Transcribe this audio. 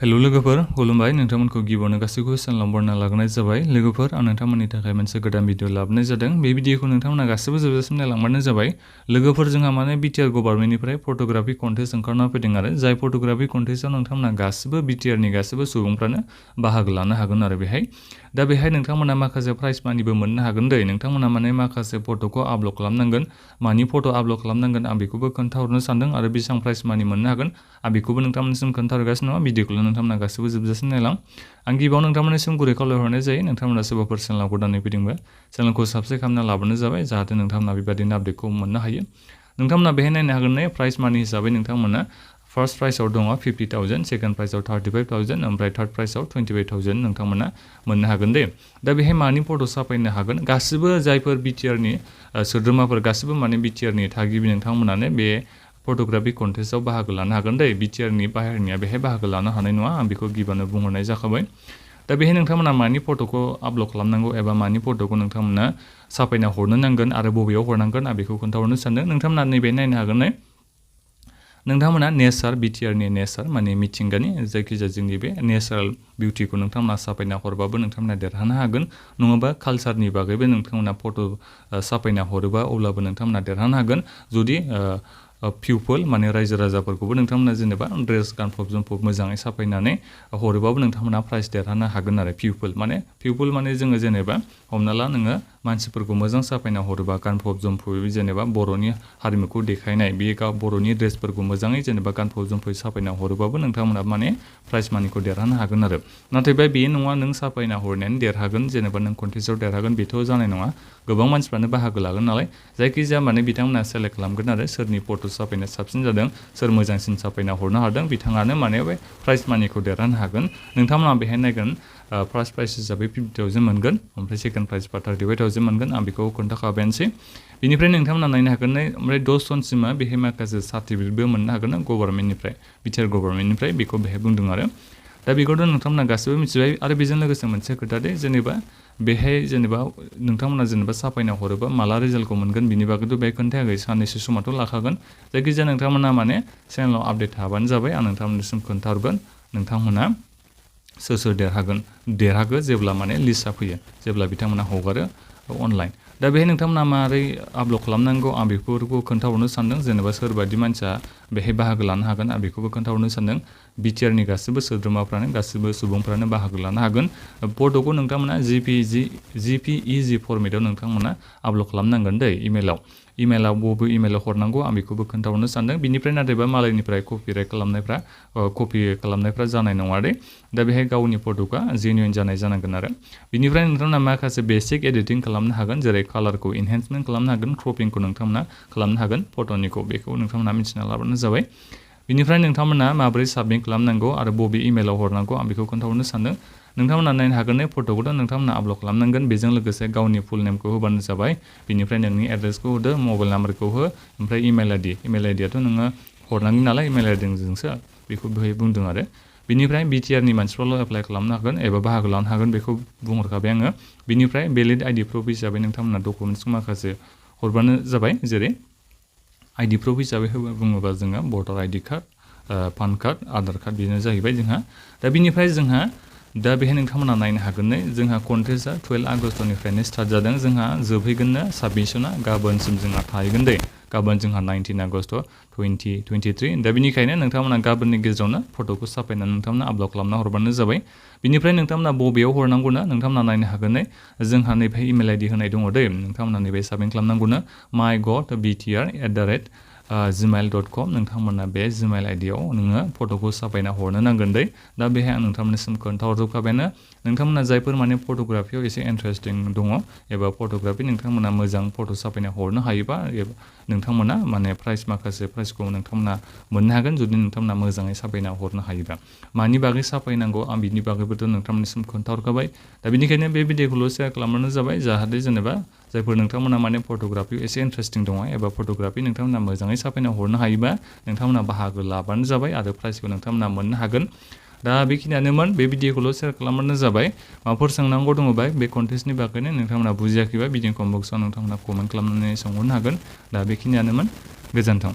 hello लोगोफोर खुलुमबाय नोंथांमोनखौ गिबियावनो गासैखौबो चेनेलाव बरायना लाग्रोनाय जाबाय लोगोफोर आं नोंथांमोननि थाखाय मोनसे गोदान भिडिअ लाबोनाय जादों बे भिडिअखौ नोंथांमोना गासैबो जोबजासिम नायलांबानो जाबाय लोगोफोर जोंहा माने BTR गभर्नमेन्टनिफ्राय फटोग्राफी कन्टेस्ट ओंखारना फैदों आरो जाय फटोग्राफी कन्टेस्टआव नोंथांमोना गासैबो BTRनि गासैबो सुबुंफ्रानो बाहागो लानो हागोन आरो बेहाय दा बेहाय नोंथांमोना माखासे प्राइज मानिबो मोननो हागोन दै नोंथांमोना माने माखासे फटोखौ आपल'ड खालामनांगोन मानि फट' आपल'ड खालामनांगोन आं बेखौबो खोन्थाहरनो सानदों आरो बेसेबां प्राइज मानि मोननो हागोन आं बेखौबो नोंथांमोननिसिम खोन्थाहरगासिनो दङ भिडिअखौ नोंथांमोना गासैबो जोबजासिम नायलां आं गिबियाव नोंथांमोननिसिम गुरै खावलायहरनाय जायो नोंथांमोना सोरबाफोर चेनेलाव गोदानै फैदोंबा चेनेलखौ साबस्क्राइब खालामना लाबोनो जाबाय जाहाथे नोंथांमोना बेबायदिनो आपडेटखौ मोननो हायो नोंथांमोना बेहाय नायनो हागोन प्राइज मानि हिसाबै नोंथांमोना फार्स्ट प्राइजआव दङ 50,000 सेकेन्ड प्राइजआव 35,000 ओमफ्राय थार्ड प्राइजआव 25,000 नोंथांमोना मोननो हागोन दे दा बेहाय मानि फट' साफायनो हागोन गासिबो जायफोर BTRनि सोद्रोमाफोर गासिबो माने BTRनि थागिबि नोंथांमोनानो बे फटोग्राफी कन्टेस्टआव बाहागो लानो हागोन दै BTRनि बाहेरनिया बेहाय बाहागो लानो हानाय नङा आं बेखौ गिबियावनो बुंहरनाय जाखाबाय दा बेहाय नोंथांमोना मानि फट'खौ आपल'ड खालामनांगौ एबा मानि फट'खौ नोंथांमोना साफायना हरनो नांगोन आरो बबेयाव हरनांगोन आं बेखौ खोन्थाहरनो सानदों नोंथांमोना नैबे नायनो हागोन नोंथांमोना नेचार BTRनि नेचार माने मिथिंगानि जायखिजाया जोंनि बे नेचारेल बिउटिखौ नोंथांमोना साफायना हरबाबो नोंथांमोना देरहानो हागोन नङाबा कालचारनि बागैबो नोंथांमोना फट' साफायना हरोबा अब्लाबो नोंथांमोना देरहानो हागोन जुदि पिउपल माने रायजो राजाफोरखौबो नोंथांमोना जेनेबा ड्रेस गानफब जोमफब मोजाङै साफायनानै हरोबाबो नोंथांमोना प्राइज देरहानो हागोन आरो पिउपल माने जोङो जेनेबा हमना ला नोङो मानसिफोरखौ मोजां साफायना हरोबा गानफब जोमफब जेनेबा बर'नि हारिमुखौ देखायनाय बे बर'नि ड्रेसफोरखौ मोजाङै जेनेबा गानफब जोमफब साफायना हरोबाबो नोंथांमोना माने प्राइज मानिखौ देरहानो हागोन आरो नाथाय बे नङा नों साफायना हरनायानो देरहागोन जेनेबा नों कन्टेस्टआव देरहागोन बेथ' जानाय नङा गोबां मानसिफ्रानो बाहागो लागोन नालाय जायखिजाया माने बिथांमोना सेलेक्ट खालामगोन आरो सोरनि फट' साफायना साबसिन जादों सोर मोजांसिन साफायना हरनो हादों बिथाङानो माने बे प्राइज मानिखौ देरहानो हागोन नोंथांमोना बेहाय नायगोन फार्स्ट प्राइज हिसाबै 50,000 मोनगोन ओमफ्राय सेकेन्ड प्राइज 35,000 मोनगोन आं बेखौ खोन्थाखाबायानोसै बेनिफ्राय नोंथांमोना नायनो हागोन ओमफ्राय 10 जनसिमा बेहाय माखासे सार्टिफिकेटबो मोननो हागोन गभर्नमेन्टनिफ्राय BTR गभर्नमेन्टनिफ्राय बेखौ बेहाय बुंदों आरो दा बेखौथ' नोंथांमोना गासैबो मिथिबाय आरो बेजों लोगोसे मोनसे खोथा दे जेनेबा बेहाय जेनेबा नोंथांमोना जेनेबा साफायना हरोबा माला रिजाल्टखौ मोनगोन बिनि बागैथ' बेहाय खोन्थायाखै साननैसो समाथ' लाखागोन जायखिजाया नोंथांमोना माने चेनेलाव आपडेट थाबानो जाबाय आं नोंथांमोननिसिम खोन्थाहरगोन नोंथांमोना सोर देरहागो जेब्ला माने लिस्टआ फैयो जेब्ला बिथांमोना हगारो अनलाइन दा बेहाय नोंथांमोना मारै आपल'ड खालामनांगौ आं बेफोरखौ खोन्थाहरनो सानदों जेनेबा सोरबादि मानसिया बेहाय बाहागो लानो हागोन आं बेखौबो खोन्थाहरनो सानदों BTRनि गासैबो सोद्रोमाफ्रानो गासैबो सुबुंफ्रानो बाहागो लानो हागोन फट'खौ नोंथांमोना JPEG फर्मेटाव नोंथांमोना आपल'ड खालामनांगोन दै इमेलाव बबे इमेलाव हरनांगौ आं बेखौबो खोन्थाहरनो सानदों बिनिफ्राय नाथायबा मालायनिफ्राय कपि खालामनायफ्रा जानाय नङा दे दा बेहाय गावनि फट'आ जेनुइन जानाय जानांगोन आरो बिनिफ्राय नोंथांमोना माखासे बेसिक एडिटिं खालामनो हागोन जेरै कालारखौ इनहेन्समेन्ट खालामनो हागोन क्रपिंखौ नोंथांमोना खालामनो हागोन फट'निखौ बेखौ नोंथांमोना मिथिना लाबानो जाबाय बिनिफ्राय नोंथांमोना माबोरै साबमिट खालामनांगौ आरो बबे इमेलाव हरनांगौ आं बेखौ खोन्थाहरनो सानदों नोंथांमोना नायनो हागोन फट'खौथ' नोंथांमोना आपल'ड खालामनांगोन बेजों लोगोसे गावनि फुल नेमखौ होबानो जाबाय बिनिफ्राय नोंनि एड्रेसखौ होदो मबाइल नाम्बारखौ हो ओमफ्राय इमेल आइडियाथ' नोङो हरनांगोन नालाय इमेल आइडिजोंसो बेखौ बेहाय बुंदों आरो बिनिफ्राय BTRनि मानसिफ्राल' एप्लाइ खालामनो हागोन एबा बाहागो लानो हागोन बेखौ बुंहरखाबाय आङो बिनिफ्राय भेलिड ID प्रुफ हिसाबै नोंथांमोना डकुमेन्ट्सखौ माखासे हरबानो जाबाय जेरै ID प्रुफ हिसाबै बुङोबा जोङो voter ID card PAN card Aadhaar card बेनो जाहैबाय जोंहा दा बिनिफ्राय जोंहा दा बेहाय नोंथांमोना नायनो हागोन जोंहा कन्टेस्टआ 12 आगस्टनिफ्रायनो स्टार्ट जादों जोंहा जोबहैगोननो साबमिसना गाबोनसिम जोंहा थाहैगोन दे गाबोन जोंहा 19 आगस्ट 2023 दा बेनिखायनो नोंथांमोना गाबोननि गेजेरावनो फट'खौ साफायनानै नोंथांमोना आपल'ड खालामना हरबानो जाबाय बिनिफ्राय नोंथांमोना बबेयाव हरनांगौनो नोंथांमोना नायनो हागोन जोंहा नैबे इमेल ID होनाय दङ दे नोंथांमोना नैबे साबमिट खालामनांगौनो mygovt@gmail.com नोंथांमोना बे Gmail IDयाव नोङो फट'खौ साफायना हरनो नांगोन दे दा बेहाय आं नोंथांमोननिसिम खोन्थाहरजोबखाबायानो नोंथांमोना जायफोर माने फट'ग्राफियाव एसे इन्टारेस्टिं दङ एबा फट'ग्राफि नोंथांमोना मोजां फट' साफायना हरनो हायोबा नोंथांमोना माने माखासे प्राइजखौ नोंथांमोना मोननो हागोन जुदि नोंथांमोना मोजाङै साफायना हरनो हायोबा मानि बागै साफायनांगौ आं बिनि बागैबोथ' नोंथांमोननिसिम खोन्थाहरखाबाय दा बेनिखायनो बे भिडिअखौल' शेयार खालामबानो जाबाय जाहाथे जेनेबा जायफोर नोंथांमोना माने फट'ग्राफियाव एसे इन्टारेस्टिं दङ एबा फट'ग्राफि नोंथांमोना मोजाङै साफायना हरनो हायोबा नोंथांमोना बाहागो लाबानो जाबाय आरो प्राइजखौ नोंथांमोना मोननो हागोन दा बेखिनियानोमोन बे भिडिअखौल' शेयार खालामबानो जाबाय माबाफोर सोंनांगौ दङबा बे कन्टेस्टनि बागैनो नोंथांमोना बुजियाखैबा भिडिअ कमेन्ट बक्सआव नोंथांमोना कमेन्ट खालामनानै सोंहरनो हागोन दा बेखिनियानोमोन गोजोन्थों